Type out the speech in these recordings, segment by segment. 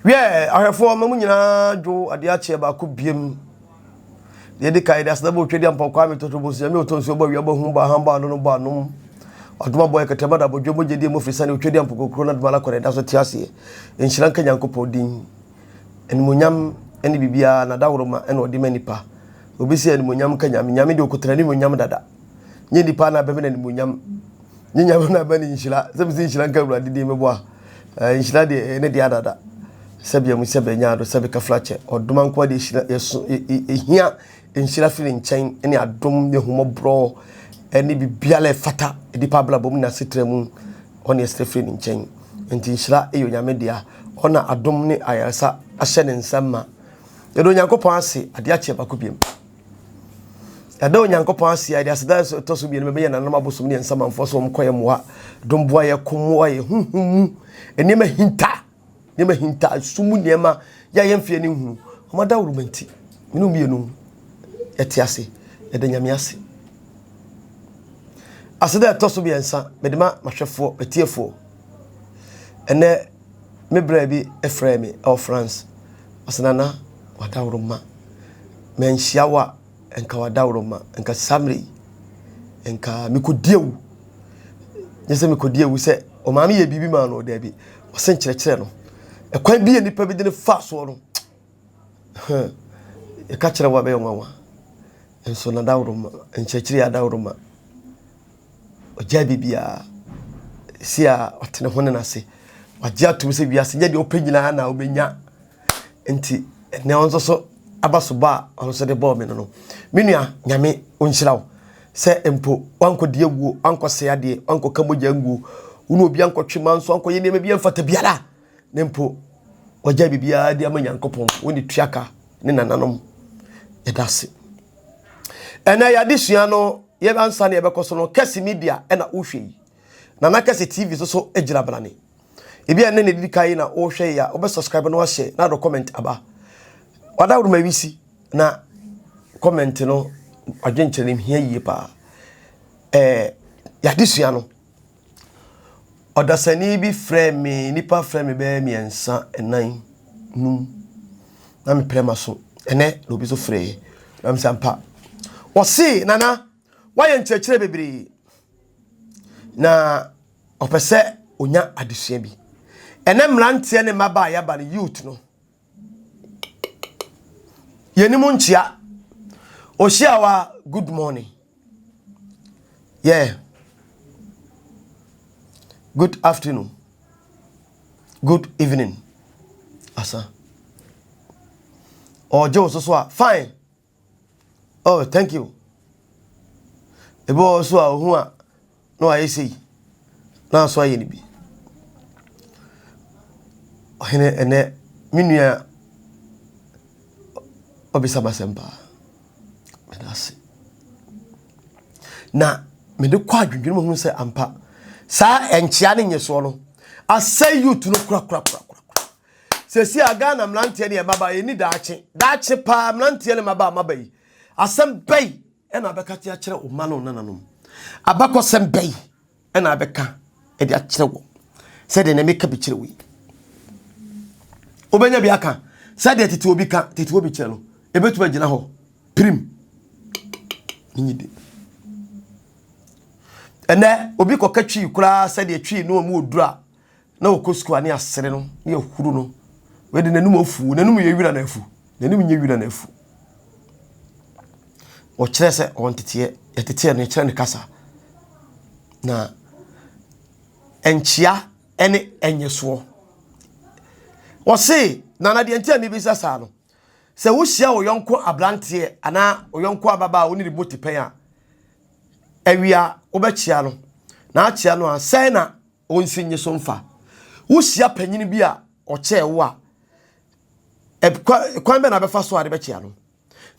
Wiɛ, ahwɛfoɔ, ma mo nyinaa dwo adeɛ akyeɛ baako biem. Deɛ ɛdi kan, yɛde aseda bɔ otwa di ampɔn kwame totoro bonsu nyame ɔtɔ nsuo bɔ awia bɔ hu bɔ ahan bɔ ano no bɔ anom. Ɔdoma bɔ ɛkɛtɛ ma da bɔdwo mogya die mu firi sane otwa di ampɔn kokuro na doma la kɔnɛ da so te aseɛ. Nhyira nka Nyankopɔn din. Animuonyam ne biribiara na daworo ma ɛna ɔde ma nipa. Obi sɛ animuonyam nka Nyame, Nyame deɛ ɔkuta animuonyam dada. Nyɛ nipa na abɛmɛ no animuonyam. Nye Nyame na abɛ ne nhyira. Sɛ mesi nhyira nka Awurade din meboa. Eh, nhyira deɛ ɛyɛ ne deɛ adada. Sɛbea mu sɛbea nya ado sɛbe kafra kyɛ. Ɔdoma nko adeɛ hyira yɛso ehia nhyira firi ne nkyɛn ne adom ne ahummɔborɔ ne biribiara ɛfata nipa abrabɔ mu ne asetra mu ɔne ɛsrɛ firi ne nkyɛn. Nti nhyira yɛ Onyame dea. Ɔna adom ne ayaresa ahyɛ ne nsa ma. Yɛde Onyankopɔn ase adeɛ akyeɛ baako biam. Yɛda Onyankopɔn ase a yɛde aseda a ɛtɔ so mmienu bɛma yɛn nananom abosom ne yɛn nsamanfoɔ sɛ wɔn kɔ yɛn mmoa, dom boa yɛn, ko mmoa yɛn honhom mu nneɛma hinta, nneɛma hinta, sum mu nneɛma yɛ a yɛmfa yɛn ani nhunu. Wɔn adaworoma nti, me ne mmienu yɛte ase, yɛda Nyame ase. Aseda a ɛtɔ so mmiɛnsa, mede ma m'ahwɛfoɔ, m'atiefoɔ. Ɛnɛ, me bra bi frɛɛ me ɛwɔ France. Ɔsɛ Nana, w'adaworoma. Manhyia wo a, nka w'adaworoma. Nka saa mmerɛ yi, nka mekɔdi awu. Nyɛ sɛ mekɔdi awu sɛ ɔmaame yɛ biribi maa no, daabi. Ɔsɛ nkyerɛkyerɛ no. Ɛkwan bi a nnipa bi de no faa soɔ no, yɛka kyerɛ wo a bɛyɛ nwanwa. Nso n'adaworoma, nkyerɛkyerɛ yɛ adaworoma. Ɔgyae biribiara. Si a ɔte ne ho ne n'ase. Wagye atom sɛ wiase nyɛ deɛ ɔpɛ nyinaa na ɔbɛnya. Nti ɛnɛ ɔno nso so aba so bɔ a ɔno nso de bɔɔ me no no. Me nua, Nyame ɔnhyira wo sɛ mpo wankɔdi awuo, wankɔsɛe adeɛ, wankɔka mogya nguo, wo ne obi ankɔtwe manso, ankɔyɛ nneɛma bi amfata biara, ne mpo wagyae biribiara de ama Nyankopɔn, wo ne tuaka ne nananom. Yɛda ase. Ɛnɛ yɛadesua no, yɛ ansa na yɛbɛkɔ so no, Kɛse Media ɛna wohwɛ yi. Nana Kɛse TV so so gyina brane. Ebi a ɛnɛ na ɛdidi kan yi na wohwɛ yi a, wobɛ subscribe na wahyɛ na adɔ comment aba. Wadaworo ma wisi na comment no adwenkyerɛ no hia yie paa. Ɛɛ yɛadesua no, ɔdasani bi frɛ me, nipa frɛ me bɛyɛ mmiɛnsa, nnan, num na mepere ma so. Ɛnɛ na obi so frɛ yɛ. Na mesɛ ampa. Ɔse nana woayɛ nkyerɛkyerɛ bebree na ɔpɛ sɛ onya adesua bi. Ɛnɛ mmeranteɛ ne mmabaa yɛaba no youth no yɛnim nkyea. Ohyia wa good morning. Yeah. Good afternoon. Good evening. Asa. Ɔgye wo so so a fine. Oh, thank you. Ebi wɔ hɔ so a ohu a na wayɛ sei na aso ayɛ no bi. Ɔhene ɛnɛ me nua ɔbisa m'asɛm paa. Meda ase. Na mede kɔ adwendwene mu hu sɛ ampa saa ɛnkyea ne nyesoɔ no asɛe youth no korakorakorakora. Sɛsi a Ghana mmeranteɛ ne mmabaa yɛnni daakye. Daakye paa mmeranteɛ ne mmabaa mmaba yi. Asɛm bɛyi ɛna abɛka te akyerɛ wo mma ne wo nananom? Abakɔsɛm bɛyi ɛna abɛka ɛde akyerɛ wɔ sɛdeɛ na meka bi kyerɛ wo yi. Wobɛnya bi aka sɛdeɛ tete obi ka tete obi kyerɛ no ɛbɛtumi agyina hɔ pirim. Menyi di. Ɛnɛ obi kɔka twi koraa sɛdeɛ twi no ɔmu oduru a na ɔkɔ sukuu a ne asere no ne ahuru no wei de n'anum afu n'anum yɛ wira na afu n'anum nyɛ wira na afu ɔkyerɛ sɛ ɔnteteɛ yɛteteɛ no yɛkyerɛ no kasa na nkyea ne ɛnyɛsoɔ wɔse nana deɛ nti a mebisa saa no sɛ wohyia wo yɔnko aberanteɛ anaa wo yɔnko ababaa a wo ne ne bɔ tipɛn a awia wobɛkyea no na akyea no a sɛn na Onsi nye so mfa. Wohyia panyin bi a ɔkyɛɛ wo a, kwan bɛn na abɛfa so a de bɛkyea no?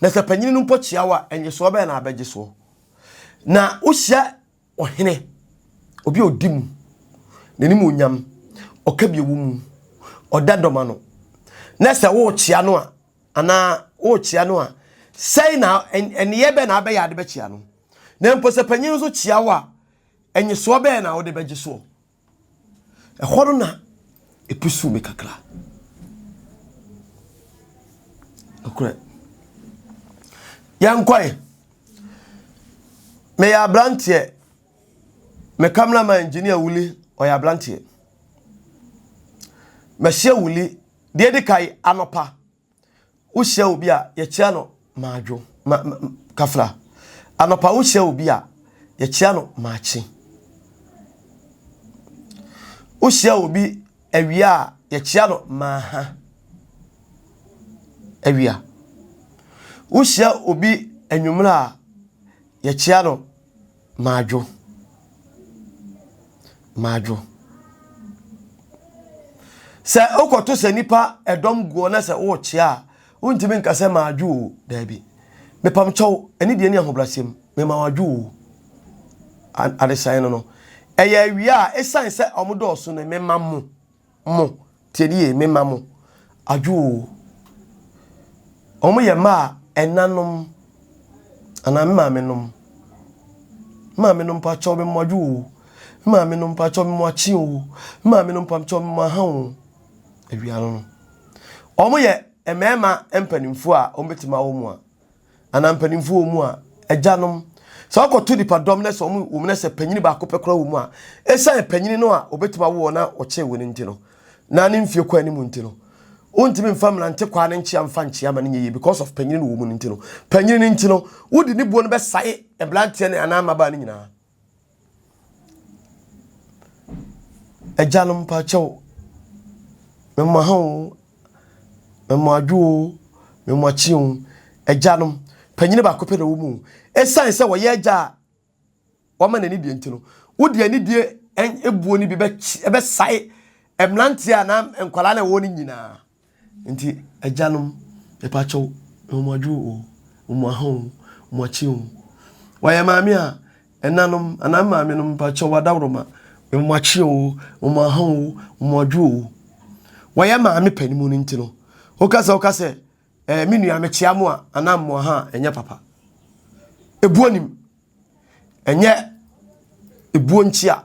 Na sɛ panyin no mpo kyea wo a, nnyesoɔ bɛn na abɛgye soɔ? Na wohyia ɔhene, obi a ɔdi mu, n'anim onyam, ɔka bi ɛwɔ mu, ɔda dɔm ano, na sɛ worekyea no a, anaa worekyea no a, sɛn na nneyɛɛ bɛn na abɛyɛ a de bɛkyea no? Na mpo sɛ panyin nso kyea wo a, Nnyesoɔ bɛn na wode bɛgye soɔ? Ɛhɔ no na ɛpusuw me kakra. Nokorɛ. Yɛnkɔe. Meyɛ aberanteɛ. Me cameraman engineer Wuli, ɔyɛ aberanteɛ. Mahyia Wuli. Deɛ ɛdi kan, anɔpa, wohyia obi a, yɛkyia no maadwo, ma, ma, kafra. Anɔpa wohyia obi a, yɛkyia no maakye. Wohyia obi awia a, yɛkyia no maaha. Awia. Wohyia obi anwummerɛ a, yɛkyia no Madwo. Madwo. Sɛ wokɔto sɛ nipa ɛdɔm guɔ na sɛ worekyea a, wontumi nka sɛ madwo o, daabi. Mepam kyɛw, ɛne deɛ ne ahobrɛaseɛ mu, mema wadwo o. Adesaeɛ no no, ɛyɛ awia a, ɛsiane sɛ wɔn dɔɔso no, mema mo. Mo, tie no yie, mema mo adwo oo. Wɔn yɛ mma a ɛnanom anaa me maame nom. Me maame nom mpakyɛw me mo adwo oo. Me maame nom mpakyɛw me mo akye oo. Me maame nom mpakyɛw me mo aha oo. Awia no no. Wɔn yɛ mmarima mpanimfoɔ a wɔbɛtumi awo mo a. anaa mpanimfoɔ wɔ mu a, agyanom, sɛ wɔkɔto nipadɔm na sɛ wɔn wɔ mu na sɛ panyini baako pɛ koraa wɔ mu a, ɛsiane panyini no a wɔbɛtumi awo wɔn na wɔkyɛn wɔn nti no, na ne mfie kɔ anim nti no, wontumi mfa mmerante kwaa no nkyea mfa nkyea ma no nyɛ yie because of panyini no wɔ mu no nti no, panyini no nti no, wode ne buo no bɛsae mmeranteɛ no anaa mmabaa no nyinaa. Agyanom mpakyɛw, me mo ha o, me mo adwo o, me mo akyi o. Agyanom, panyin baako pɛ na ɛwɔ mu o. Esiane sɛ wɔyɛ agya a wɔama n'ani die nti no, wode anidie ebuo no bi bɛsae mmeranteɛ anaa nkwadaa na ɛwɔ no nyinaa. Nti agyanom, mepakyɛw, mema mo adwo o, mema mo aha o, mema mo akyi o. Wɔyɛ maame a, ɛnanom anaa maame nom mepakyɛw adaworoma, mema mo akyi o, mema mo aha o, mema mo adwo o. Wɔyɛ maame panin mu no nti no, woka sɛ woka sɛ ɛɛ me nua mekyea mo a anaa mo aha a ɛnyɛ papa. Ebuo nim. Ɛnyɛ ebuo nkyea.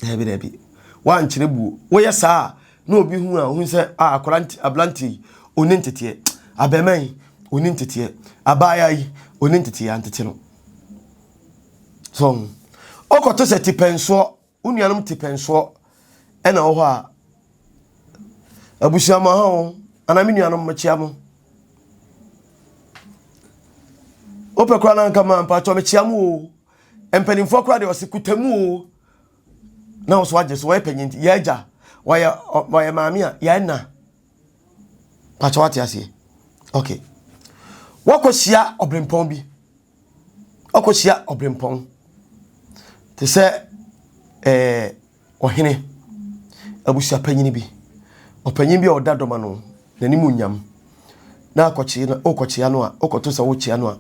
Daabi daabi. Woankyerɛ buo. Woyɛ saa a, na obi hu a, ohu sɛ a akwadaa nti aberanteɛ yi, ɔnni nteteɛ. Abarimaa yi, ɔnni nteteɛ. Abaayewa yi, ɔnni nteteɛ. Antete no. So, wokɔto sɛ tipɛnsoɔ, wo nuanom tipɛnsoɔ ɛna wɔ hɔ a, abusua mo aha o, anaa me nuanom mekyea mo. Wopɛ koraa na nka ma mpakyɛ mekyea mo o. Mpanimfoɔ koraa deɛ ɔse kuta mu o na wɔso agye so wɔyɛ panyin nti yɛ agya wɔyɛ wɔyɛ maame a yɛ na pakyɛ wate aseɛ okay wɔkɔhyia ɔbrempɔn bi wɔkɔhyia ɔbrempɔn te sɛ ɛɛ Ɔhene, abusuapanyin bi, ɔpanyin bi a ɔda dɔm ano, n'anim nyam, na akɔkyea no, wokɔkyea no a, wokɔto sɛ wokyea no a,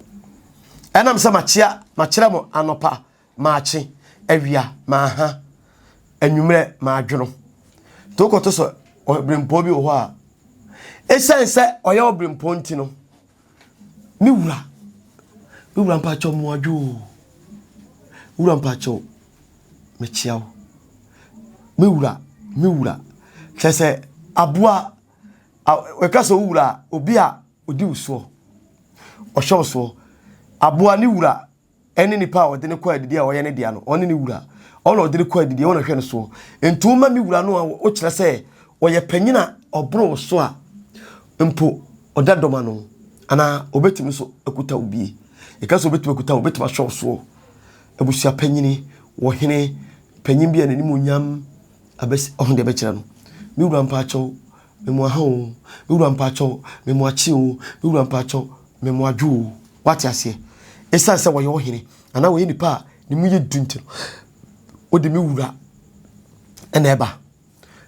ɛnam sɛ makyea, makyerɛ mo anɔpa, maakye, awia, maaha, anwummerɛ, maadwono. Nti wokɔto sɛ ɔberempɔn bi wɔ hɔ a, ɛsiane sɛ ɔyɛ ɔberempɔn nti no, Me wura, me wura mpakyɛw mo adwo o. Wura mpakyɛw, mekyia wo. Me wura, me wura. Kyerɛ sɛ aboa, wɔka sɛ wo wura a, obi a odi wo soɔ, ɔhwɛ wo soɔ. Aboa ne wura ne nipa a ɔde no kɔ adidi a ɔyɛ ne dea no, ɔne ne wura. Ɔno na ɔde no kɔ adidi, ɔno na ɔhwɛ no soɔ. Nti woma me wura no a, wokyerɛ sɛ ɔyɛ panyin a ɔboro wo so a mpo ɔda dɔm ano anaa ɔbɛtumi nso akuta wo bie. Yɛka sɛ ɔbɛtumi akuta wo, ɔbɛtumi ahwɛ wo soɔ. Abusua panyini, ɔhene, panyin bi a n'anim onyam abɛsi, ɔho deɛ ɛbɛkyerɛ no. Me wura mpaakyɛw, me mo aha o, me wura mpaakyɛw, me mo akye o, me wura mpaakyɛw, me mo adwo o. Wate aseɛ? Ɛsiane sɛ wɔyɛ ɔhene anaa wɔyɛ nipa a ne mu yɛ du nti no, wode me wura ɛna ɛba.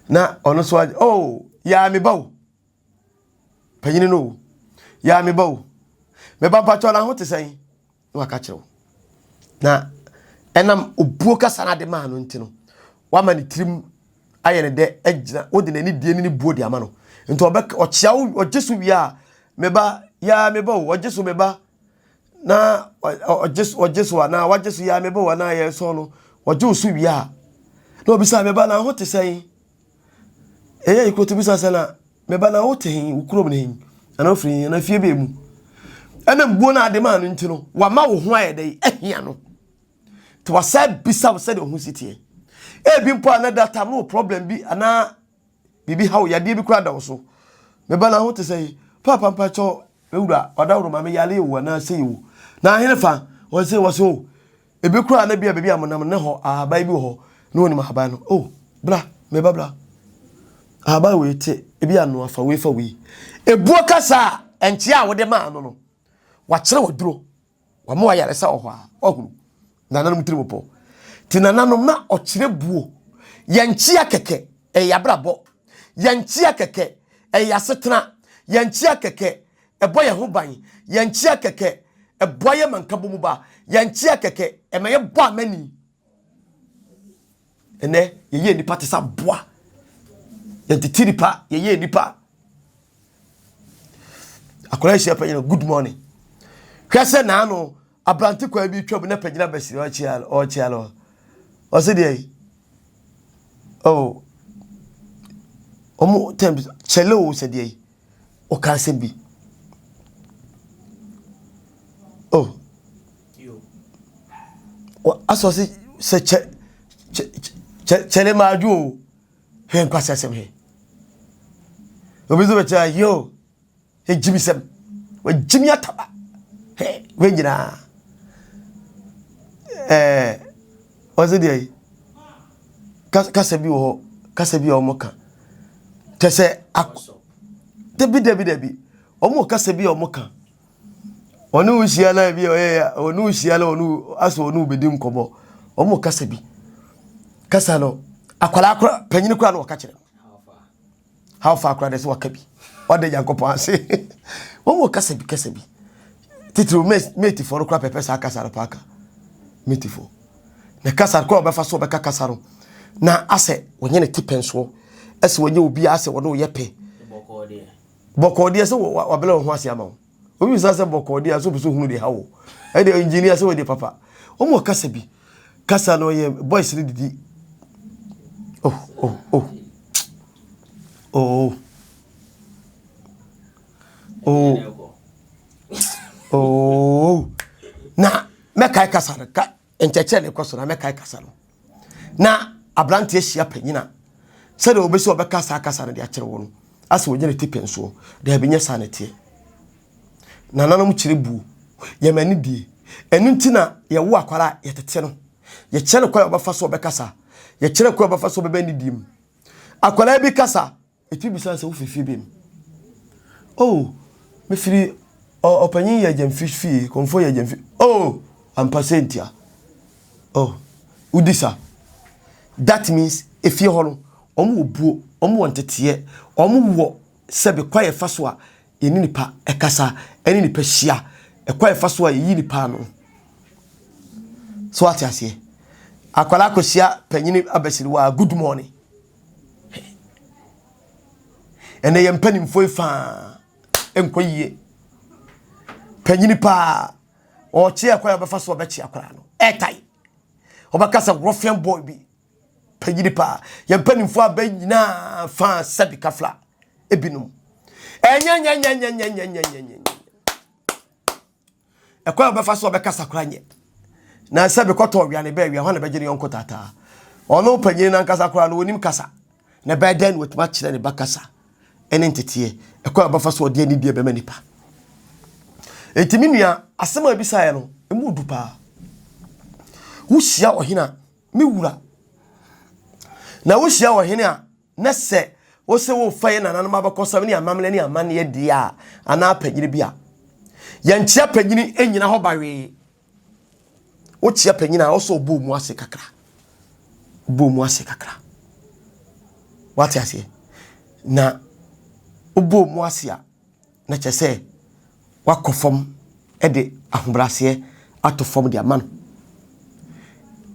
Na ɔno nso agye, oh, yaa me ba o. Panyini no o, yaa me ba o. Me ba mpakyɛw na ho te sɛn? Na waka kyerɛ wo. Na ɛnam obuo kasa no ade maa no nti no, wama ne tirim ayɛ ne dɛ agyina, wode n'ani die ne ne buo de ama no. Nti ɔbɛ ɔkyea wo, ɔgye so wie a, me ba, yaa me ba o, ɔgye so me ba, na ɔgye so ɔgye so anaa wagye so yaa me ba o anaa yɛn sɔn no, ɔgye wo so wie a, na ɔbisa me ba na ho te sɛn? Ɛyɛ yi koto bisa sɛ na me ba na wo te he, wo kurom ne he? Anaa wofiri he? Anaa fie bɛɛ mu? Ɛnam buo no a ade maa no nti no, wama wo ho ayɛ dɛn? Ahia no. Nti wasa bisa wo sɛdeɛ wo ho si teɛ. Ebi mpo a na that time no wɔ problem bi anaa biribi ha wo, yadeɛ bi koraa da wo so. Me ba na ho te sɛ yi, paapa mpakyɛw, me wura, ɔdaworo ma me yare o anaa sei o. Na ahene fa, wɔse wɔse o. Ebi koraa na bi a baabi a monam ne hɔ ahaban bi wɔ hɔ na wɔnim ahaban no. Oh, bra, me ba bra. Ahaban wei te, ebi anoa fa wei fa wei. Ebuo kasa a ɛnkyea a wode maa no no, wakyerɛ waduro. Wama wayaresa wɔ hɔ a, wahunu. Nananom tirim pɔ. Te nananom na ɔkyerɛ buo. Yɛnkyea kɛkɛ, ɛyɛ abrabɔ. Yɛnkyea kɛkɛ, ɛyɛ asetena. Yɛnkyea kɛkɛ, ɛbɔ yɛn ho ban. Yɛnkyea kɛkɛ, ɛboa yɛn ma nkabom ba. Yɛnkyea kɛkɛ, ɛma yɛbɔ amani. Ɛnɛ, yɛyɛ nnipa te sɛ aboa. Yɛntete nipa, yɛyɛ nnipa. Akwadaa hyia panyin no, good morning. Hwɛ sɛ naano aberante kwan bi twam na panyin abɛsi ɔkyea no ɔkyea no. Ɔsɛ deɛ yi. Oh. Ɔmo tɛm kyɛlɛ o sɛ deɛ yi. Ɔka asɛm bi. Oh. Asɔ sɛ sɛ kyɛ kyɛ kyɛlɛ maa dwo o. Hwɛ nkwasi asɛm hwɛ. Obi nso bɛkyɛ yo ɛgyimi sɛm wagyimi ataba hwɛ wei nyinaa ɛɛ ɔsɛ deɛ yi kasa bi wɔ hɔ kasa bi a wɔn ka kyɛ sɛ ak dabi dabi dabi wɔn wɔ kasa bi a wɔn ka. Ɔne wo hyia na ebi ɔyɛ ya ɔne wo hyia na ɔne asɛ ɔne wo bɛdi nkɔmmɔ wɔn kasa bi kasa no akwadaa kora panyin kora na ɔka kyerɛ no how far kora de sɛ waka bi ɔde nyankopɔn ase wɔn wɔ kasa bi kasa bi titiri matefoɔ no kora pɛpɛ saa kasa no paaka matefoɔ na kasa kora ɔbɛfa so ɔbɛka kasa no na asɛ wɔnyɛ ne ti pɛn soɔ ɛsɛ wɔnyɛ obi asɛ wɔne wɔyɛ pɛ Bɔkɔɔ deɛ sɛ wabrɛ wo ho ase ama wo. Obi bisa sɛ bɔkɔɔ deɛ sɛ obi so hunu deɛ ha wo. Ɛdeɛ engineer sɛ wɔde papa. Wɔn wɔ kasa bi. Kasa no yɛ boys no didi. Oh oh oh. Oh. Oh. Oh. Na mɛkae kasa no ka nkyɛkyɛ ne kɔ so na mɛkae kasa no. Na aberanteɛ hyia panyin a sɛdeɛ wɔbɛsi wɔbɛka saa kasa no de akyerɛ wo no asɛ wɔnyɛ ne ti pɛnsoɔ daabi nyɛ saa na ɛteɛ nananom kyerɛ buo yɛma ne die ɛno nti na yɛwo akwara a yɛtete no yɛkyerɛ no kwan a wɔbɛfa so wɔbɛkasa yɛkyerɛ kwan a wɔbɛfa so wɔbɛbɛ ne die mu akwadaa bi kasa Ɛtumi bisa sɛ wofiri fie bɛn mu? Oh, mefiri ɔpanyin yɛ agyamfi fie, kɔmfoɔ yɛ agyamfi. Oh, ampa sɛ ntia. Oh, wodi sa. That means efie hɔ no, wɔn wɔ buo, wɔn wɔ nteteɛ, wɔn wɔ sɛbe kwan yɛfa so a yɛne nipa ɛkasa, ɛne nipa hyia, ɛkwan yɛfa so a yɛyi nipa ano. So ate aseɛ? Akwadaa akɔhyia panyini abasiriwa, good morning. Ɛnɛ yɛn mpanimfoɔ yi faa nkɔ yie. Panyini paa ɔkye ɛkwan a ɔbɛfa so ɔbɛkye akwadaa no ɛtae. Ɔbɛka sɛ ruffian boy bi panyini paa. Yɛn mpanimfoɔ abɛ nyinaa faa sɛbi kafla ebinom. Ɛnyɛ nyɛ nyɛ nyɛ nyɛ nyɛ nyɛ nyɛ nyɛ. Ɛkwan a ɔbɛfa so ɔbɛkasa koraa nyɛ. Na sɛ bɛkɔtɔ ɔwia ne bɛɛ wia hɔ na bɛgye ne yɔnko taataa. Ɔno panyin no ankasa koraa no onim kasa. Na ɛbɛyɛ dɛn na watumi akyerɛ ne ba kasa ne nteteɛ ɛkwan a ɔbɛfa so ɔde anidie bɛma nipa. Enti me nua asɛm a ebisaeɛ no emu du paa. Wohyia ɔhene a me wura na wohyia ɔhene a Na sɛ wose worefa yɛn nananom abakɔsɛm ne amammerɛ ne amanneɛ deɛ a, anaa panyini bi a, yɛnkyea panyini nnyina hɔ bawee. Wokyea panyini a, ɔsɛ ɔbɔ mu ase kakra. Bɔ mu ase kakra. Wate aseɛ? Na wobɔ mu ase a, na kyerɛ sɛ wakɔ fam de ahobrɛaseɛ ato fam de ama no.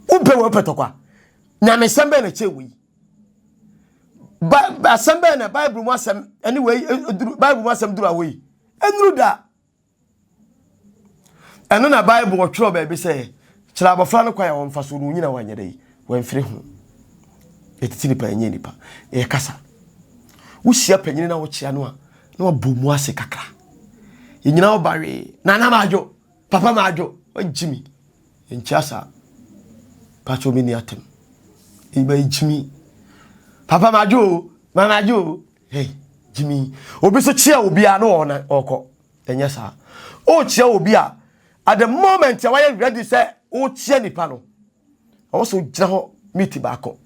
Wopɛ wɔ wopɛ tɔkwa. Nyamesɛm bɛn na ɛkyɛn wei? Ba asɛm bɛn na Bible mu asɛm ɛne wei duru Bible mu asɛm duru awɔ yi? Ɛnuru da. Ɛno na Bible ɔtwerɛ baabi sɛ kyerɛ abɔfra no kwan a wɔmfa so no onyina wanyɛ dɛ wɔmfiri ho. Yɛtete nipa ɛnyɛ nipa. Ɛyɛ kasa. Wohyia panyini na wokyea no a Na wabɔ mu ase kakra. Yɛn nyinaa ɔba wee. Nana Madwo, Papa Madwo, wagyi mi. Nkyia saa. Pakyɛ omi ni atem. Iba gyimi. Papa Madwo o, Mama Madwo o. Hey, gyimi. Obi so kyia obi a na ɔna ɔkɔ. Ɛnyɛ saa. Ɔkyia obi a at the moment a wayɛ ready sɛ ɔkyia nipa no. Ɔwɔ sɛ ogyina hɔ meet baako.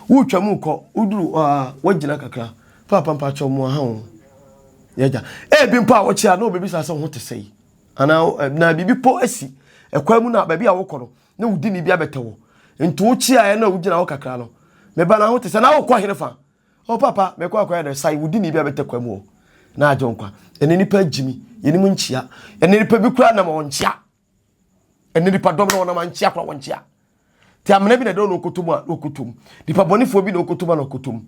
Wotwa mu kɔ, woduru hɔ a, woagyina kakra. Paapa mpakyɛw mo aha o. Yɛgya. Ebi mpo a wɔkyia na obebisa sɛ wo ho te sɛn. Anaa na biribi po asi ɛkwan mu na baabi a wokɔ no na wodi ne bi abɛtɛ wɔ. Nti wokyiaeɛ na wogyina hɔ kakra no, me ba na ho te sɛ na wokɔ hene fa. Oh papa, mekɔ akɔyɛ dɛ sae wodi ne bi abɛtɛ kwan mu hɔ. Na agye nkwa. Ɛne nipa agyimi, yɛnim nkyia. Ɛne nipa bi koraa nam ɔnkyia. Ɛnɛ nipa dɔm na wɔnam ankyea koraa wɔnkyea. Te amena bi na ɛdɔ na ɔkɔtɔ mu a na ɔkɔtɔ mu. Nipa bɔnefoɔ bi na ɔkɔtɔ mu a na ɔkɔtɔ mu.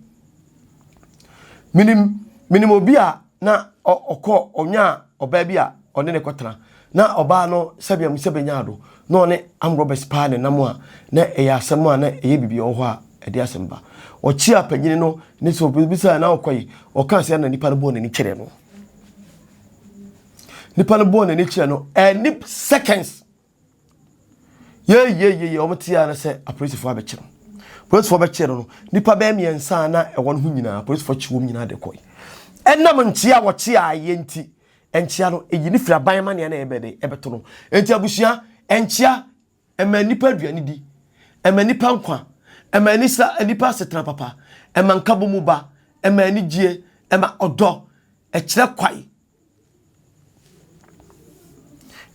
Menim menim obi a na ɔkɔ ɔnya ɔbaa bi a ɔne ne kɔtena na ɔbaa no sɛbea mu sɛ bɛnya ado na ɔne armed robbers paa ne nam a na ɛyɛ asɛm a na ɛyɛ biribi wɔ hɔ a ɛde asɛm ba. Ɔkyea panyini no ne sɛ ɔbisa na ɔkɔ yi ɔka sɛ na nipa no bɔɔ n'ani kyerɛ no. Nipa no bɔɔ n'ani kyerɛ no ɛni seconds. Yeyeyeye wɔn te ara sɛ apolisifoɔ abɛkye no. Apolisifoɔ bɛkye no no, nipa bɛyɛ mmiɛnsa a na ɛwɔ no ho nyinaa, apolisifoɔ kye wɔn nyinaa de kɔe. Ɛnam nkyea a wɔkye a yɛ nti, nkyea no eyi ne firi aban amaneɛ na ɛbɛ de ɛbɛto no. Nti abusua, nkyea ɛma nipa aduane di, ɛma nipa nkwa, ɛma nisa nipa asetena papa, ɛma nkabom ba, ɛma anigyeɛ, ɛma ɔdɔ, ɛkyerɛ kwae.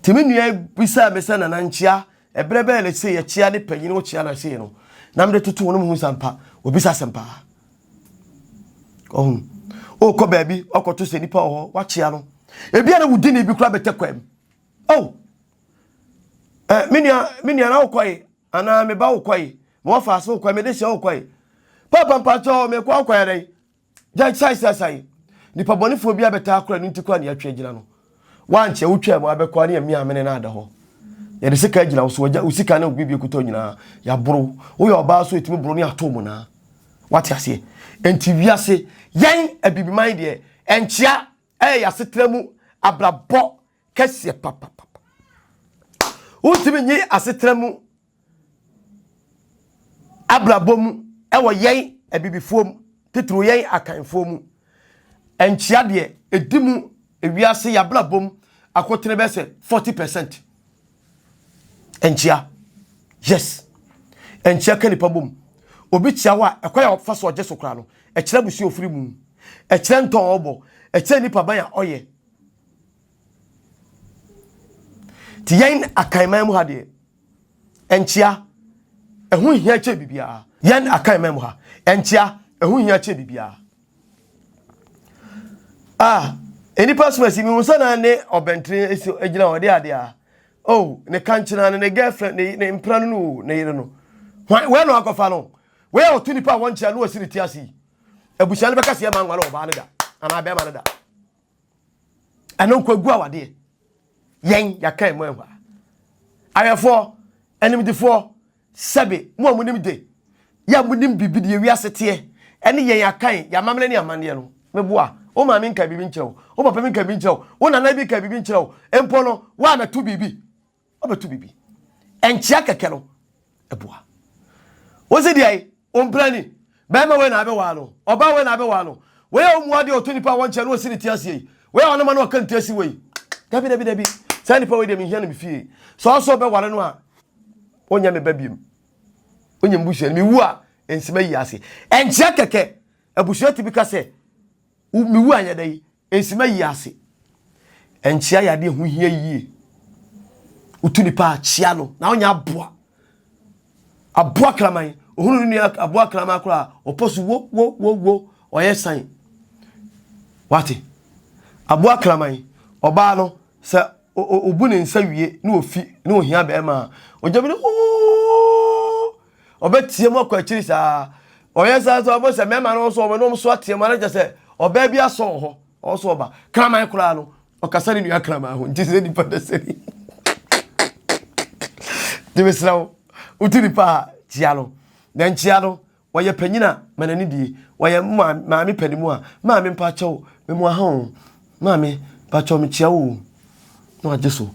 Nti me nua bisaa me sɛ nana nkyea ɛberɛ bɛyɛ ne se yɛkyea ne panyin wokyea na sei no na mede toto wɔn mu hu sɛ ampa obisa asɛm paa ɔhu wokɔ baabi ɔkɔto sɛ nipa wɔ hɔ wakyea no ebi a na wodi ne bi kora bɛtɛ kwam oh eh, me nua me nua na wokɔe anaa me ba wokɔe me wɔfa ase wokɔe me de hyɛ wokɔe papa mpakyɛ mekɔ wokɔe dɛn Gyae sae sae sae. Nipa bɔnefoɔ bi abɛtaa akora no nti koraa na yɛatwe agyina no. Woankyɛ wotwaa mu abɛkɔ a ne yɛmia amene no ada hɔ. Yɛde sika agyina wo so, wagya wo sika ne wo biribi ekuta nyinaa. Yɛaboro wo. Woyɛ ɔbaa so yɛtumi boro ne ato mu naa. Wate aseɛ? Enti wiase, yɛn abibiman deɛ, ɛnkyea ɛyɛ yɛasetena mu abrabɔ kɛseɛ papapapa. Wontumi nyi asetena mu abrabɔ mu wɔ yɛn abibifoɔ mu, titiriw yɛn Akanfoɔ mu. Nkyea deɛ, ɛdi mu ewiase yɛn abrabɔ mu akotene bɛyɛ sɛ 40%. Nkyea. Yes. Nkyea ka nipa bom. Obi kyea wo a, ɛkwan a ɔfa so ɔgye so koraa no, ɛkyerɛ abusua ofiri mu. Ɛkyerɛ ntɔn a ɔbɔ. Ɛkyerɛ nipa ban a ɔyɛ. Nti yɛn Akanman mu ha deɛ, Nkyea, ɛho hia kyɛn biribiara. Yɛn Akan man mu ha, nkyea, ɛho hia kyɛn biribiara. Ah, nnipa som asi, mehu sɛ na ne ɔbɛntene esi gyina hɔ de adeɛ a. Oh, ne kankyena ne ne girlfriend, ne, ne mpena no no, ne yere no. Hwan, wei na wakɔfa no. Wei a ɔto nipa a wɔnkyea no wasi ne ti ase yi. Abusua no bɛka sɛ yɛma nware ɔbaa no da, anaa bɛrima no da. Ɛno nko agu awadeɛ. Yɛn, yɛaka mu ahwa. Awɛfoɔ, animdefoɔ, sɛbe, mo a monim de, yɛ a monim biribi deɛ wiase teɛ, ɛne yɛn akan, yɛn amammerɛ ne amanneɛ no, meboa. Wo maame nka biribi nkyerɛ wo, wo papa bi nka biribi nkyerɛ wo, wo nana bi nka biribi nkyerɛ wo, mpo no, woammɛto biribi. Wobɛto biribi. Ɛnkyea kɛkɛ no, ɛboa. Wo se deɛ ompira ni, bɛrima wei na abɛwaa no, ɔbaa wei na abɛwaa no, wei a ɔmmu adeɛ ɔto nipa a wɔnkyɛ no ɔsi ne ti aseɛ yi, wei a ɔnoma no ɔka ne ti asi wei. Dabi dabi dabi, saa nipa wei deɛ mehia no me fie. Sɛ ɔsɛ ɔbɛware no a, ɔnyɛ me ba biem. Ɔnyɛ mbusua no, mewu a, nsima yi ase. Ɛnkyea kɛkɛ, abusua tumi ka sɛ, mewu anyɛ dɛ yi, Nsima yi ase. Nkyea yɛ adeɛ ɛho hia yie. Wotu nipa a, kyea no na wonyɛ aboa. Aboa kraman, ohunu ne nua aboa kraman koraa, ɔpɔ so wo wo wo wo, ɔyɛ san. Wate? Aboa kraman, ɔbaa no, sɛ obu ne nsa wie na ofi na ohia bɛrima a, ɔgya bi no ooo, ɔbɛteɛ mu akɔ akyiri saa. Ɔyɛ saa nso ɔbɛ sɛ mmarima no nso wɔn nso ateɛ mu anakyɛ sɛ ɔbaa bi asɔ wɔ hɔ ɔsɔ ɔba kraman koraa no ɔkasa ne nua kraman ho nti sɛ nipa da sɛni nti mesrɛ wo wotu nipa a kyia no na nkyia no. Ɔyɛ panyin a, ma n'ani die. Ɔyɛ maame panin mu a, maame mpakyɛw, memu aha o. Maame, mpakyɛw mekyia wo o. Na wagye so.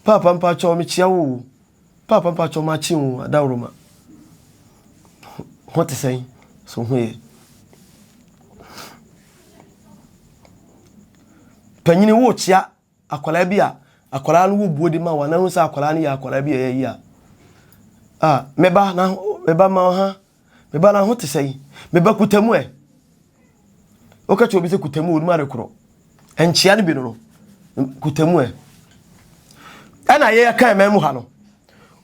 Paapa mpakyɛw mekyia wo o. Paapa mpakyɛw makye o, adaworoma. Ho te sɛn? So ho yɛ? Panyini wokyia akwadaa bi a akwadaa no wɔ buo de ma wo anaa hu sɛ akwadaa no yɛ akwadaa bi a ɛyɛ yi a ah me ba na me ba ma ha me ba na ho te sɛn me ba kuta mu ɛ woka kyerɛ obi sɛ kuta mu onim ade korɔ nkyea no bi no no kuta mu ɛ ɛna yɛyɛ kan mɛn mu ha no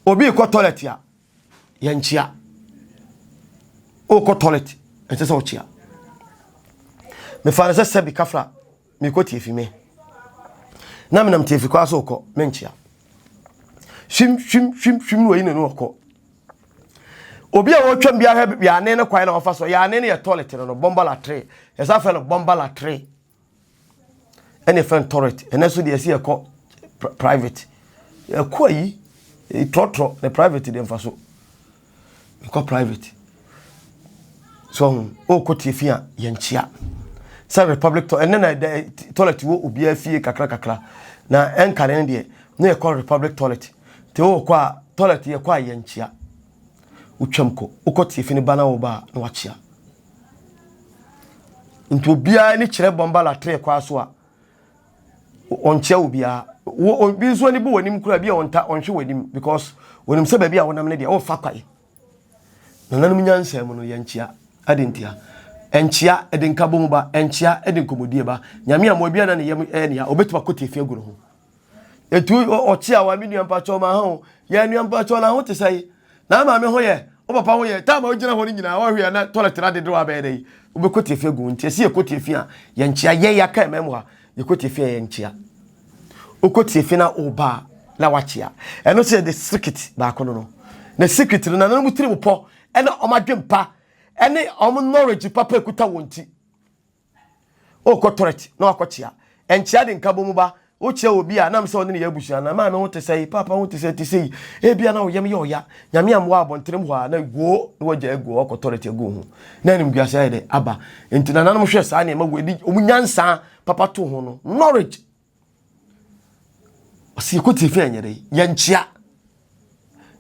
obi kɔ toilet a yɛnkyea wokɔ toilet ɛnsɛ sɛ wokyea mefa no sɛ sɛbi kafra mekɔ tiefi me na menam tiefi kɔ so kɔ menkyea hwim hwim hwim hwim na wayi n'ani ɔkɔ obi a wɔtwam biara hwɛ yɛane no kwan na wɔfa so yɛane no yɛ toilet no no bɔmba latre yɛsa fɛ no bɔmba latre ɛna ɛfɛ no toilet ɛnɛ so deɛ ɛsi yɛkɔ private yɛkɔ ayi trɔtrɔ ne private deɛ mfa so mekɔ private so ho ɔkɔ tie fi a yɛnkyea sɛ republic to ɛnɛ na ɛdɛ toilet wɔ obiara fie kakra kakra na ɛnkane no deɛ na yɛkɔ republic toilet nti wokɔ a toilet yɛkɔ a yɛnkyea wotwam kɔ wokɔ tie fi no ba na wo ba a na wakyea nti obiara ani kyerɛ bɔmba latree kwan so a ɔnkyea obiara obi nso ani bu w'anim koraa bi a ɔnta ɔnhwɛ w'anim because onim sɛ baabi a wonam no deɛ ɔmfa kwae nananom nyansa mu no yɛnkyea ade ntia ɛnkyea ɛde nkabom ba ɛnkyea ɛde nkɔmmɔdie ba nyame a mo obiara na ne yam ɛyɛ nea ɔbɛtumi akɔ tiafi agu ne ho Etu ɔkye a wa me nua mpakyɛw ma ho. Yɛ nua mpakyɛw na ho te sɛe. Na maame ho yɛ, wo papa ho yɛ. Time a wogyina hɔ no nyinaa wɔhwɛ na toilet na dede wa bɛyɛ dɛ. Wobɛkɔ tiafi agu nti ɛsɛ yɛkɔ tiafi a yɛnkyea yɛ yɛaka ɛma mu ha. Yɛkɔ tiafi a yɛnkyea. Wokɔ tiafi na woba na wakyea. Ɛno sɛ yɛde secret baako no no. Na secret no nananom tirim pɔ ɛna ɔmo adwempa ɛne ɔmo knowledge papa ekuta wɔn ti. Wokɔ toilet na wakɔkyea. Nkyea de nkabom ba. Wokyea obi a, nam sɛ ɔne ne yɛ abusua na maame ho te sɛe, paapa ho te sɛ te sei. Ebia na wo yam yɛ ɔya. Nyame ammoa abɔntenem hɔ a na guo na wagya agu hɔ wakɔ toilet agu wo ho. Na animguase ayɛ dɛ aba. Nti nananom hwɛ saa nneɛma wei de wɔn nyansa papa to ho no. Knowledge. Ɔsi yɛkɔ tie fi anyɛ dɛ yɛnkyea.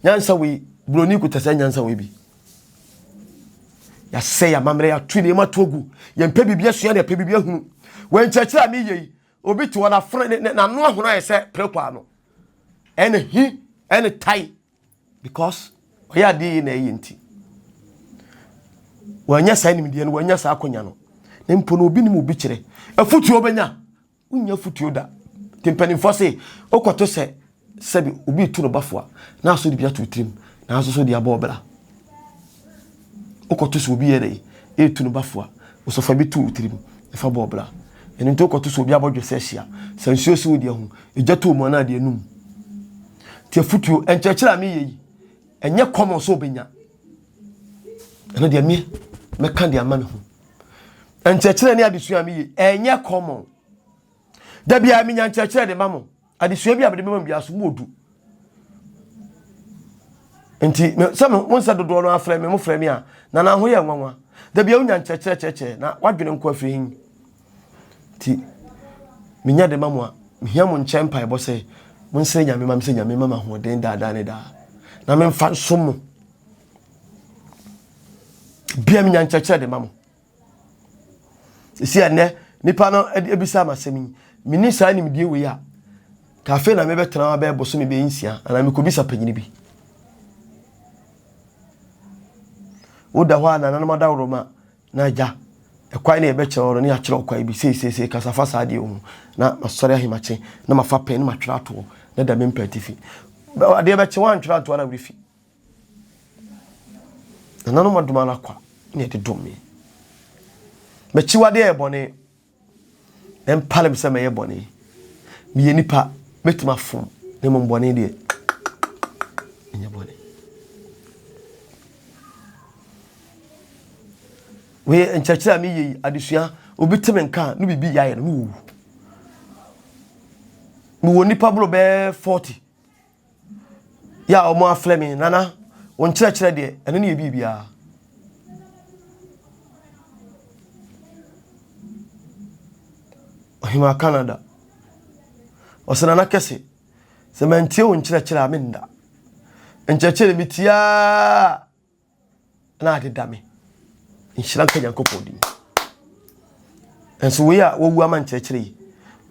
Nyansa wei buroni kuta saa nyansa wei bi. Yɛasɛ yɛ amammerɛ yɛato nneɛma to agu. Yɛmpɛ biribi asua na yɛpɛ biribi ahunu. Wɔ nkyerɛkyerɛ a meyɛ yi obi te hɔ n'afono n'ano ahono ayɛ sɛ prɛko ano. Ɛne hi ɛne tai because ɔyɛ adeɛ yi na ɛyɛ nti. Wɔanya saa nimdeɛ no wɔanya saa akonya no. Na mpo no obi nim obi kyerɛ. Afutuo bɛnya. Wonnya afotuo da. Nti mpanimfoɔ se, wokɔto sɛ sɛbi obi retu no bafo a, na aso de bi ato tirim, nanso so de abɔ ɔbra. Wokɔto sɛ obi yɛ dɛ, ɛretu no bafo a, wosɔfa bi to wo tirim, ɛfa bɔ ɔbra. Ɛno nti wokɔto sɛ obi abɔdwe sɛ ahyia, sɛ nsuo si wo deɛ ho, egya to mu anaa deɛ num. Nti afotuo, nkyerɛkyerɛ a meyɛ yi, ɛnyɛ common sɛ wobɛnya. Ɛno deɛ me, mɛka deɛ ama me ho. Nkyerɛkyerɛ ne adesua a meyɛ ɛnyɛ common. Da biara menya nkyerɛkyerɛ de ma mo. Adesua bi a mede bɛma mo biara so mu odu. Nti sɛ mo nsɛ dodoɔ no afrɛ me mo frɛ me a na na ho yɛ nwanwa. Da biara wonya nkyerɛkyerɛ kyerɛkyerɛ na wadwene nko afiri hin. Nti menya de ma mo a mehia mo nkyɛn mpaebɔ sɛ monsrɛ Nyame ma me sɛ Nyame ma me ahoɔden daadaa ne daa na memfa nsom mo. Bia menya nkyerɛkyerɛ de ma mo. Sisi ɛnɛ nipa no ebisa ma asɛm yi menni saa nimdeɛ wei a ka afei na mebɛtena hɔ abɛyɛ bosome bɛyɛ nsia anaa mekɔbisa panyini bi. Woda hɔ a nananom adaworoma na agya ɛkwan na yɛbɛkyerɛ hɔ no ne yɛakyerɛ ɔkwan bi seisei kasa fa saa deɛ ho na masɔre ahemakye na mafa pɛn na matwerɛ atoɔ na da me mpa atifi adeɛ bɛkye woantwerɛ antoɔ na werɛ fi. Nananom adom ara kwa na yɛde dom me. M'akyiwadeɛ yɛ bɔne. Ɛmpare me sɛ mɛyɛ bɔne. Meyɛ nipa, mɛtumi afom, na mmom bɔne deɛ, menyɛ bɔne. Wei nkyerɛkyerɛ a meyɛ yi, adesua, obi te me nka a, no biribi yɛ ayɛ no, mewu. Mewɔ nipa boro bɛyɛ 40. Yɛ a wɔn afrɛ me, Nana, Wo nkyerɛkyerɛ deɛ, ɛno ne yɛ biribiara. Ɔhemaa Canada. Ɔsɛ Nana Kɛse, sɛ mantie wo nkyerɛkyerɛ a menda. Nkyerɛkyerɛ metie a na ade da me. Nhyira nka Nyankopɔn din. Nso wei a wawu ama nkyerɛkyerɛ yi,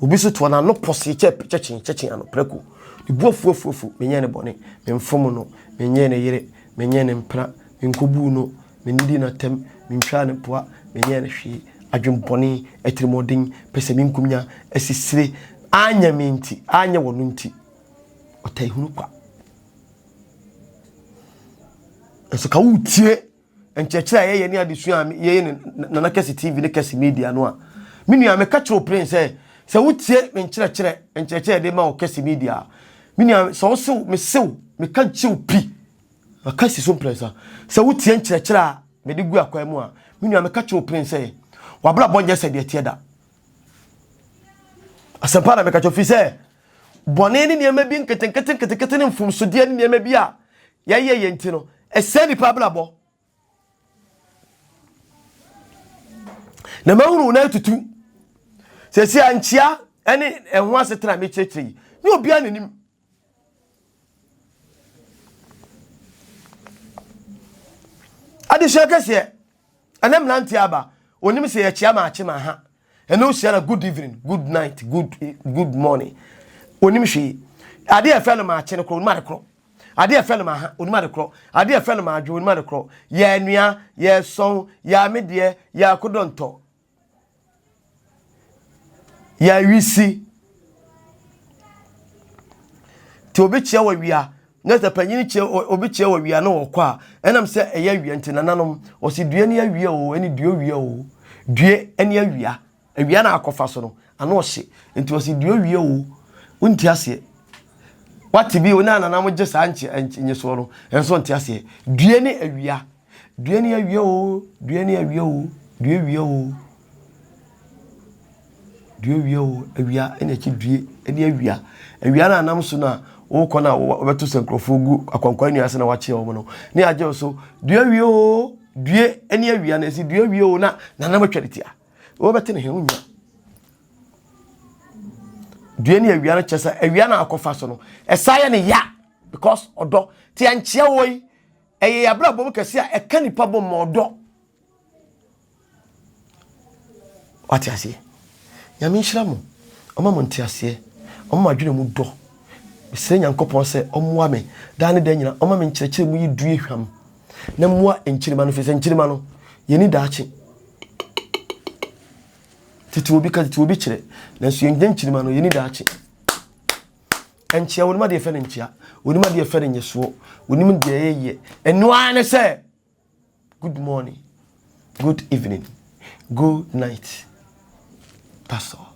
obi so toa n'ano pɔsee kyɛ kyɛkyen kyɛkyen ano prɛko. Ne bu afuafuafu, menyɛɛ ne bɔne, memfom no, menyɛɛ ne yere, menyɛɛ ne mpena, menkɔbuu no, mennidii no atɛm, mentwaa no poa, menyɛɛ no hwee. Adwemmɔne, atirimuɔden, pɛsɛmenkominya, asisire, anyɛ me nti, anyɛ wɔno nti, ɔtaa hunu kwa. Nso ka wotie nkyerɛkyerɛ a yɛyɛ ne adesua a yɛyɛ ne Nana Kɛse TV ne Kɛse Media no a, me nua meka kyerɛ wo pren sɛ, sɛ wotie me nkyerɛkyerɛ, nkyerɛkyerɛ yɛde ma wo Kɛse Media a, me nua sɛ wosew, mesew, meka kyerɛ wo pi, maka si so mprɛnsa, sɛ wotie nkyerɛkyerɛ a mede gu akwan mu a, me nua meka kyerɛ wo pren sɛ, w'abrabɔ nyɛ sɛ deɛ ɛteɛ da. Asɛmpa na meka kyerɛ fi sɛ, bɔne ne nneɛma bi nketenkete nketenkete ne mfomsodeɛ ne nneɛma bi a yɛyɛ yɛn ti no, ɛsɛe nipa abrabɔ. Na mahunu wo nan tutu. Sɛsi a nkyia ne ɛho asetena a mekyerɛkyerɛ yi, ne obiara n'anim. Adesua kɛseɛ. Ɛnɛ mmeranteɛ aba, onim sɛ yɛkyea maakye ma ha. Ɛnɛ ohyia na good evening, good night, good good morning. Onim hwee. Adeɛ ɛfɛ no maakye no korɔ, onim ade korɔ. Adeɛ ɛfɛ no maaha, onim ade korɔ. Adeɛ ɛfɛ no maadwo, onim ade korɔ. Yɛ anua, yɛ sɔn, yɛ amedeɛ, yɛ akodɔntɔ. Yɛawisi. Nti obi kyea wɔ awia na sɛ panyin kyea obi kyea wɔ awia na ɔkɔ a ɛnam sɛ ɛyɛ awia nti nananom ɔsi due ne awia o ɛne due wia o due ne awia awia na akɔfa so no ano ɔhye nti ɔsi due wia o wonti aseɛ wate bi o na nananom gye saa nkye nyesoɔ no ɛnso nte aseɛ due ne awia Dua ni awia o, dua ni awia o, dua wia o. Dua wia o, awia ɛna akyi due ɛne awia. Awia na anam so na wokɔ na wɔbɛto sɛ nkurɔfoɔ gu akwankwa nnua ase na wakye wɔn no. Ne agye so dua wia o, due ɛne awia na ɛsi dua wia o na nanam atwa ne tia. Wɔbɛte ne he wonya. Dua ne awia no kyɛ sɛ awia na akɔfa so no ɛsa yɛ ne ya because ɔdɔ te ankyea wɔ yi Ɛyɛ yɛn abrabɔ mu kɛse a ɛka nipa bom ma ɔdɔ. Wate aseɛ? Nyame nhyira mo. Ɔma mo nteaseɛ. Ɔma mo adwene mu dɔ. Mesrɛ Nyankopɔn sɛ ɔmmoa me daa ne daa nyina. Ɔma me nkyerɛkyerɛ mu yi due hwam na mmoa nkyirimma no, firi sɛ nkyirimma no, yɛnni daakye. Tete obi ka, tete obi kyerɛ, nanso yɛn nkyirimma no, yɛnni daakye. Nkyea, wɔnim adeɛ yɛfrɛ no nkyea, wɔnim adeɛ yɛfrɛ no nyesoɔ, wɔnim deɛ ɛyɛ. Ɛno ara ne sɛ, good morning, good evening, good night. That's all.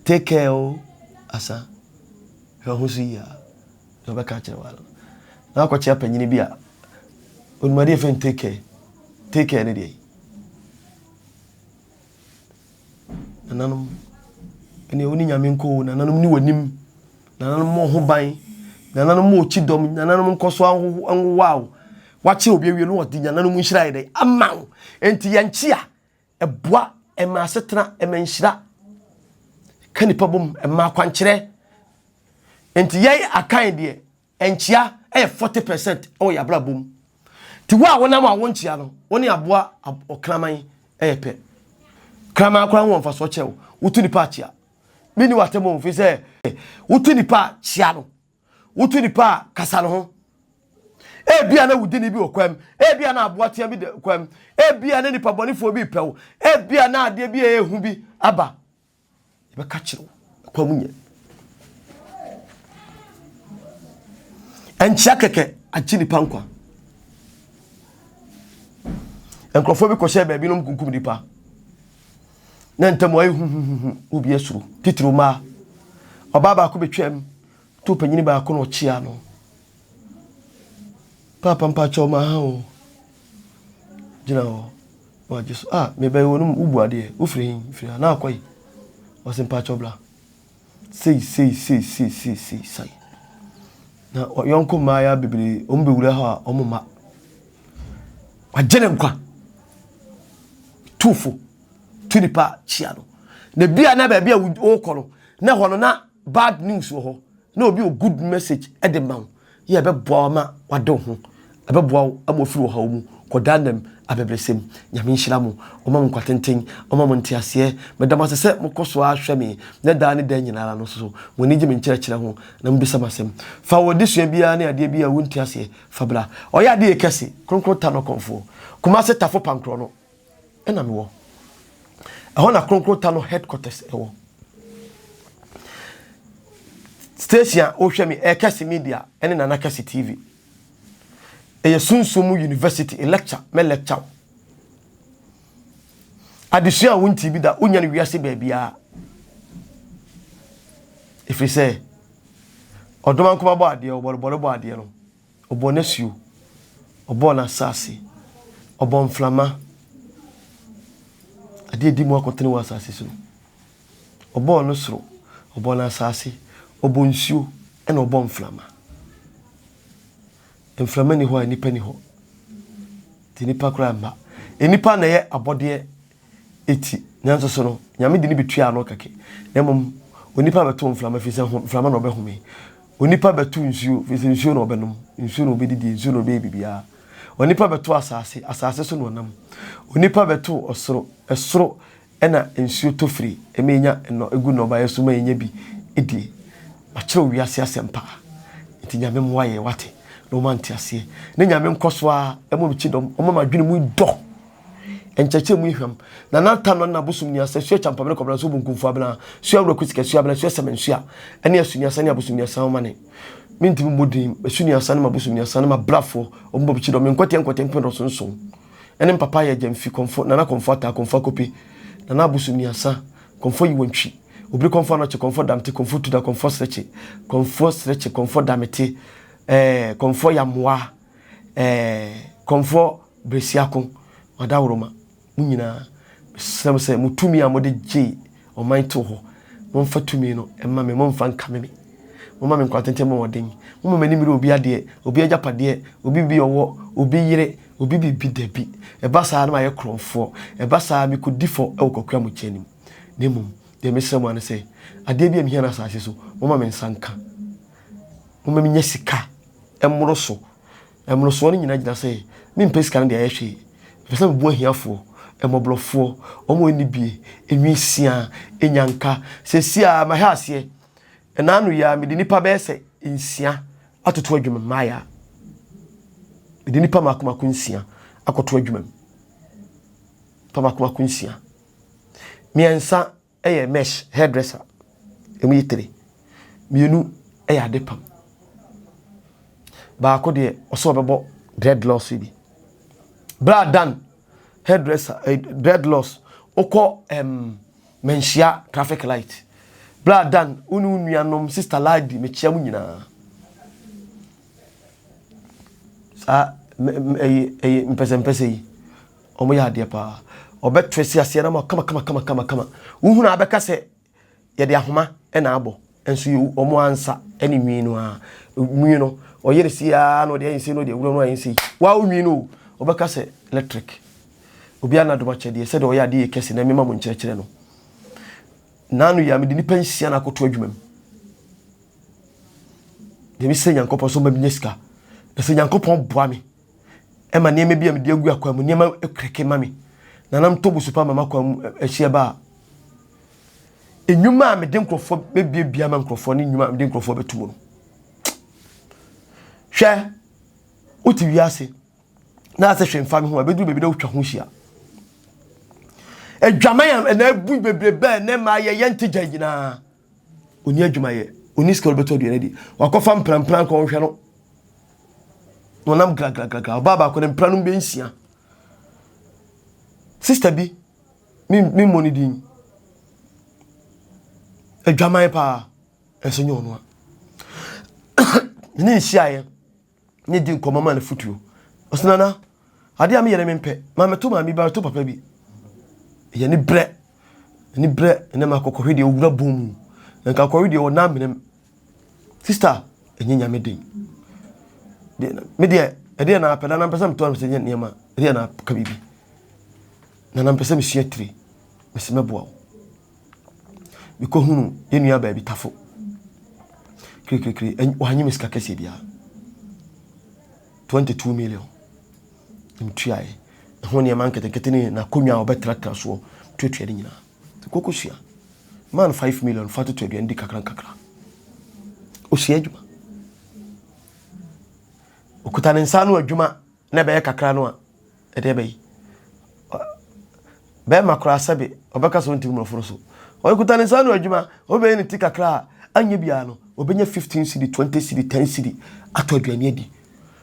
Take care o, asa. Hwɛ ho so yie a, na ɔbɛka akyerɛ wa no. Na akɔkyea panyini bi a, onim adeɛ yɛfrɛ no take care. Take care ne deɛ. Nananom, ɛneɛ wo ne Nyame nkɔ o, nananom ne w'anim, nananom mmɔ ho ban, nananom mmɔ okyi dɔm, nananom nkɔ so nwowa wo. Wakyɛ obi awie no ɔde nananom nhyira yɛ dɛ ama wo. Enti yɛnkye a, ɛboa, ɛma asetena, ɛma nhyira, ka nipa bom, ɛma akwankyerɛ. Enti yɛn akan deɛ, Nkyea yɛ 40 percent wɔ yɛn abrabɔ mu. Nti wo a wonam a wonkyea no, wo ne aboa ɔkraman yɛ pɛ. Kraman koraa ho wɔ mfasoɔ kyɛn wo. Wotu nipa a kyea. Menni w'atɛm o, firi sɛ wotu nipa a kyea no. Wotu nipa a kasa no ho. Ebia na wudini bi wɔ kwan mu, ebia na aboa tea bi da kwan mu, ebia na nipa bɔnefoɔ bi repɛ wo, ebia na adeɛ bi a ɛyɛ hu bi aba. Yɛbɛka kyerɛ wo ɛkwan mu nyɛ. Ɛnkyea kɛkɛ agye nipa nkwa. Nkurɔfoɔ bi kɔhyɛ baabi nom kunkum nipa. Na ntam ayɛ huhuhuhu obi asuro titiriw mmaa. Ɔbaa baako bɛtwam to panyini baako na ɔkyea no. Paapa mpakyɛw ma ha o. Gyina hɔ. Wagye so. Ah, mebɛn wɔ no mu, wobu adeɛ. Wofiri he? Firi ha. Na akɔ yi. Ɔse mpakyɛw bra. Sei, sei, sei, sei, sei, sei, sai. Na yɔnko mmaayɛ bebree, wɔn bɛwura hɔ a wɔn mma. Wagye ne nkwa. Tu fo. Tu nipa kyia no. Na bi a na baabi a wokɔ no, na hɔ no na bad news wɔ hɔ. Na obi wɔ good message de ma wo. Yɛ ɛbɛboa wo ma wade wo ho. Ɛbɛboa wo ama wafiri ɔhaw mu kɔ daa nam abɛbrɛsɛ mu. Nyame nhyira mo. Ɔma mo nkwa tenten. Ɔma mo nteaseɛ. Meda mo ase sɛ mokɔ so ara hwɛ me na daa ne daa nyina ara no nso so mo ani gye me nkyerɛkyerɛ ho na mobisa m'asɛm. Fa wo adesua biara ne adeɛ biara a wonte aseɛ fa bra. Ɔyɛ adeɛ kɛse. Kronkron ta no kɔmfoɔ. Kumase Tafo Pankorɔ no ɛna mewɔ. Ɛhɔ na Kronkron ta no headquarters ɛwɔ. Station a wohwɛ me ɛyɛ Kɛse Media ɛne Nana Kɛse TV. Ɛyɛ Sunsum mu University lecture mɛ lecture wo. Adesua a wonti bi da wonya no wiase baabiara. Ɛfiri sɛ ɔdomankoma bɔ adeɛ ɔbɔrebɔre bɔ adeɛ no. Ɔbɔɔ n'asuo, ɔbɔɔ n'asase, ɔbɔɔ mframa, adeɛ a ɛdi mu akɔtene wɔ asase so no. Ɔbɔɔ no soro, ɔbɔɔ n'asase, ɔbɔɔ nsuo, ɛna ɔbɔɔ mframa. Mframa ni hɔ a nnipa ni hɔ. Nti nnipa koraa mma. Nnipa na ɛyɛ abɔdeɛ ti, nanso so no, Nyame de no betua ano kɛkɛ, na mmom onipa bɛto mframa, ɛfiri sɛ mframa na ɔbɛhome. Onipa bɛto nsuo, ɛfiri sɛ nsuo na ɔbɛnom, nsuo na ɔbɛdidie, nsuo na ɔbɛyɛ biribiara. Onipa bɛto asase, asase so na ɔnam. Onipa bɛto ɔsoro, ɛsoro ɛna nsuo tɔ firi, ɛma yɛnya nnɔ, ɛgu nnɔbaeɛ so ma yɛnya bi die. Makyerɛ wo wiase asɛmpa, nti Nyame mmoa yɛn, wate, na ɔma nteaseɛ. Ne Nyame nkɔ so ara ɛmmɔ me kyidɔm, ɔma m'adwene mu dɔ. Nkyerɛkyerɛ mu yi hwam. Nana Tanɔ ne n'abosom ni asa, Sua Kyampamene Kɔbena Nso Bonkumfo Abena, Sua Awura Kusika, Sua Abena, Sua Sɛmɛnsua, ɛne Asuniasa ne Abosomniasa Ɔmane. Mentumi mmɔ din, M'asuniasa ne m'abosomniasa ne m'abrafoɔ, wɔn bɔ me kyidɔm, me nkwatia nkwatia mpem dɔso nson, ɛne m'papa yɛ Gyamfi, Kɔmfo, Nana Kɔmfo Ataa, Kɔmfo Akope, Nana Abosomniasa, Kɔmfo Yiwantwi, Obiri Kɔmfo Anɔkye, Kɔmfo Damte, Kɔmfo Tuda, Kɔmfo Srekye, Kɔmfo Srekye, Kɔmfo Damete, ɛɛ, Kɔmfo Yamoa, ɛɛ, Kɔmfo Bresiako, Madaworoma, mo nyinaa, mesrɛ mo sɛ mo tumi a mode gyee ɔman too hɔ, momfa tumi no mma me, momfa nkame me. Momma me nkwa tenten mmɔden. Momma m'ani mmere obi adeɛ, obi agyapadeɛ, obi biribi ɔwɔ, obi yere, obi biribi, dabi. Ɛba saa na mayɛ korɔmfoɔ. Ɛba saa mekɔdi fɔ wɔ Kwaku Amokyɛ anim. Na mmom, deɛ mesrɛ mo ara ne sɛ, adeɛ bi a mehia no asase so, momma me nsa nka. Momma menya sika mmoro so. Mmorosoɔ no nyinaa gyina sɛ mempɛ sika no de ayɛ hwee. Mepɛ sɛ meboa ahiafoɔ, mmɔborɔfoɔ, wɔn a wɔnni bie, nwisiaa, nnyanka. Seesei ara mahwɛ aseɛ. Ɛna ano yi ara mede nnipa bɛyɛ sɛ nsia atoto adwuma mu, maayɛ a. Mede nnipa mmaako mmaako nsia akɔto adwuma mu. Nnipa mmaako mmaako nsia. Mmiɛnsa yɛ mesh hairdresser, ɛmu yɛ tire. Mmienu yɛ adepam. Baako deɛ ɔsɛ ɔbɛbɔ dreadlocks bi. Bra Dan hairdresser eh, dreadlocks wokɔ ɛm manhyia traffic light. Bra Dan wo ne wo nuanom sister Ladi mekyia mu nyinaa. Saa ɛyɛ ɛyɛ mpɛsɛmpɛsɛ yi. Wɔn yɛ adeɛ paa. Ɔbɛto asi aseɛ na ma kama kama kama kama kama. Wohunu a bɛka sɛ yɛde ahoma na abɔ. Nso yɛ wɔn ansa ne nwi no a. Nwi no ɔyɛ ne sei ara na ɔde ayɛ sei na ɔde awura no ayɛ sei. Waa wo nwi no o. Wɔbɛka sɛ electric. Obiara na adom akyɛdeɛ sɛdeɛ ɔyɛ adeɛ yɛ kɛse na mema mo nkyerɛkyerɛ no. Naano yi a mede nipa nsia na akɔto adwuma mu. Deɛ mesrɛ Nyankopɔn sɛ ɔma menya sika. Na sɛ Nyankopɔn boa me ɛma nneɛma bi a mede agu akwan mu nneɛma kreke ma me na nam tɔ busu pa ma m'akwan mu ahyia ba a nnwuma a mede nkurɔfoɔ bɛbiabia ma nkurɔfoɔ ne nnwuma a mede nkurɔfoɔ bɛto mu no hwɛ wote wiase na asɛ hwɛ mfa me ho a bɛduru baabi na wotwa ho hyia adwaman a ɛna abu bebrebe a ɛnɛ ma yɛyɛ ntegya nyinaa ɔni adwumayɛ ɔni sika ɔbɛtɔ aduane di wakɔfa mprampra nkɔ ɔhwɛ no na ɔnam gragragragra ɔbaa baako ne mpra no bɛ nsia sista bi me mmɔ ne din adwaman paa ɛnso nyɛ ɔno a ne nhyiaeɛ ne di nkɔmmɔ ma no fotuo. Ɔsɛ nana, adeɛ a meyɛ no mempɛ. Ma meto maame bi, meto papa bi. Ɛyɛ ne brɛ, ne brɛ ɛnɛ ma akɔkɔhwe deɛ owura bɔn mu. Na nka akɔhwe deɛ ɔna amena mu. Sista, Ɛnyɛ nyame den. Me deɛ, ɛdeɛ na apɛ na na mpɛ sɛ metɔ no sɛ nyɛ nneɛma, ɛdeɛ na ka biribi. Na na mpɛ sɛ mesua tire, mese mɛboa wo. Mekɔhunu yɛn nua baabi tafo. Kirikirikiri, wanyɛ me sika kɛseɛ biara. 22 million. Na metuaeɛ. Ɛho nneɛma nketenkete ne n'akonnwa a ɔbɛtenatena soɔ, tuatua ne nyinaa. Kɔkɔsua. Maa no 5 million fa toto aduane di kakra nkakra. Ɔsua adwuma. Ɔkuta ne nsa ano adwuma na ɛbɛyɛ kakra no a, ɛdeɛ bɛyi. Bɛrima koraa sɛbe ɔbɛka sɛ ɔntumi mmorɔfo no so. Ɔkuta ne nsa ano adwuma, ɔbɛyɛ ne ti kakra a, anyɛ biara no, ɔbɛnya 15 cedi, 20 cedi, 10 cedi atɔ aduane adi.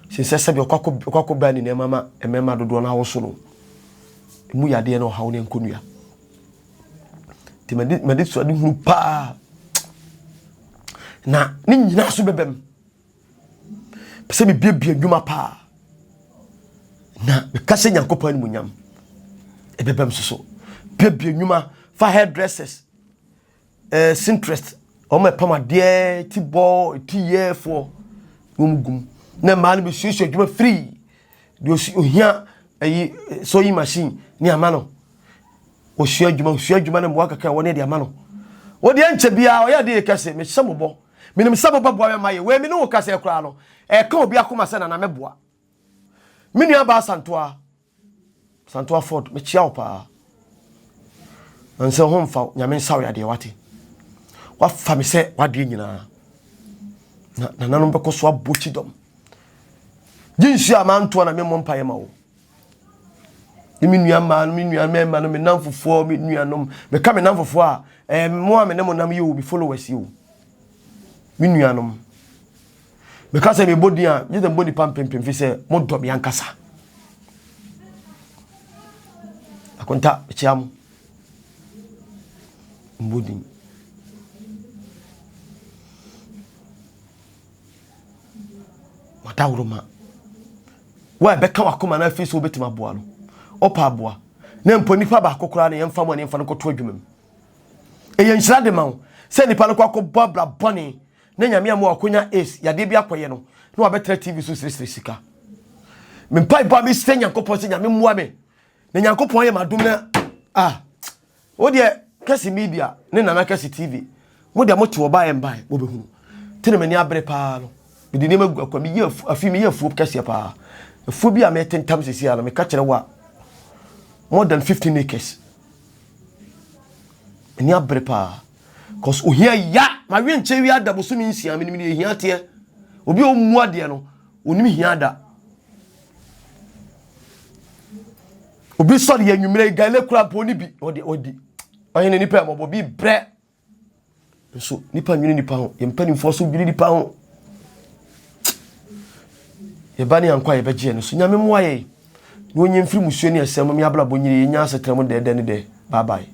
Sen sɛ sɛbe ɔkɔ akɔ baa ne nneɛma ma mmarima dodoɔ no awoso no. Emu yadeɛ na ɔhaw ne nkonnua. Nti mede mede suade hunu paa na ne nyinaa so bɛbɛm. Pɛ sɛ mebiebie nnwuma paa na meka sɛ Nyankopɔn animuonyam ɛbɛbɛm so so. Biebie nnwuma fa hairdressers, eh, Sinterest, wɔn ɛpam adeɛ, ti bɔ, ti yɛfoɔ, wɔn gum. Na mmaa no bɛsuasua adwuma firii deɛ ohia ɛyi sewing machine ne ama no. Ɔsua adwuma, ɔsua adwuma no mmoa kakra a wɔne de ama no. Wo deɛ nkyɛ biara ɔyɛ adeɛ kɛse, mehyɛ mo bɔ. Menim sɛ mobɛboa me ma yɛ. Wei me ne wo kasa koraa no, ɛka obi akoma sɛ nana mɛboa. Me nua baa Santoa, Santoa Ford, mekyia wo paa. Nansɛ ho mfa wo, nyame nsa wo yadeɛ wate. Wafa me sɛ wadeɛ nyinaa. Na nananom bɛkɔ so abɔ kyidɔm. Gye nsuo a mantoa na memmɔ mpaeɛ ma wo. Ne me nua mmaa no, me nua mmarima no, me namfofoɔ, me nuanom. Meka me namfofoɔ a, ɛyɛ mo a me ne mo nam yi o, me followers yi o. Me nuanom. Meka sɛ mebɔ din a, gye sɛ mebɔ nipa mpempem fi sɛ modɔ me ankasa. Akonta, mekyia mo. Mbɔ din. Wadaworoma. Wo a ɛbɛka w'akoma no afei sɛ wobɛtumi aboa no, ɔpɛ aboa. Na mpo nipa baako koraa na yɛmfa mo ani mfa no kɔto adwuma mu. Ɛyɛ nhyira de ma wo sɛ nipa no kɔ akɔbɔ abra bɔne na nyame ama wakɔnya AIDS yadeɛ bi akɔyɛ no na wabɛtena TV so siresire sika. Me mpaebɔ a mesrɛ Nyankopɔn sɛ Nyame mmoa me na Nyankopɔn ayɛ m'adom na ah Wo deɛ Kɛse Media ne Nana Kɛse TV, mo deɛ mote ɔbaa yɛ mbae, mobɛhunu. Te na m'ani abere paa no, mede nneɛma gu akwa, meyɛ afu, afei meyɛ afuo kɛseɛ paa. Afuo bi a metentam sisi a no, meka kyerɛ wo a, more than 15 acres. M'ani abere paa. Cause ohia ya, mawe nkyɛ wi ada bosome nsia, menim deɛ ehia teɛ. Obi a ɔmmu adeɛ no, onim hia da. Obi sɔre yɛ anwummerɛ yi gale kura mpo ne bi ɔde ɔdi ɔhene nipa ɛmɔbɔ bi brɛ nso nipa nwene nipa ho yɛn mpanimfoɔ so dwene nipa ho yɛba ne yankɔ a yɛbɛgye yɛn so nyame mmoa yɛn na ɔnyɛ mfiri musuo ne ɛsɛm mu me abrabɔ nyini yɛnya asetena mu dɛɛdɛ ne dɛ bye bye.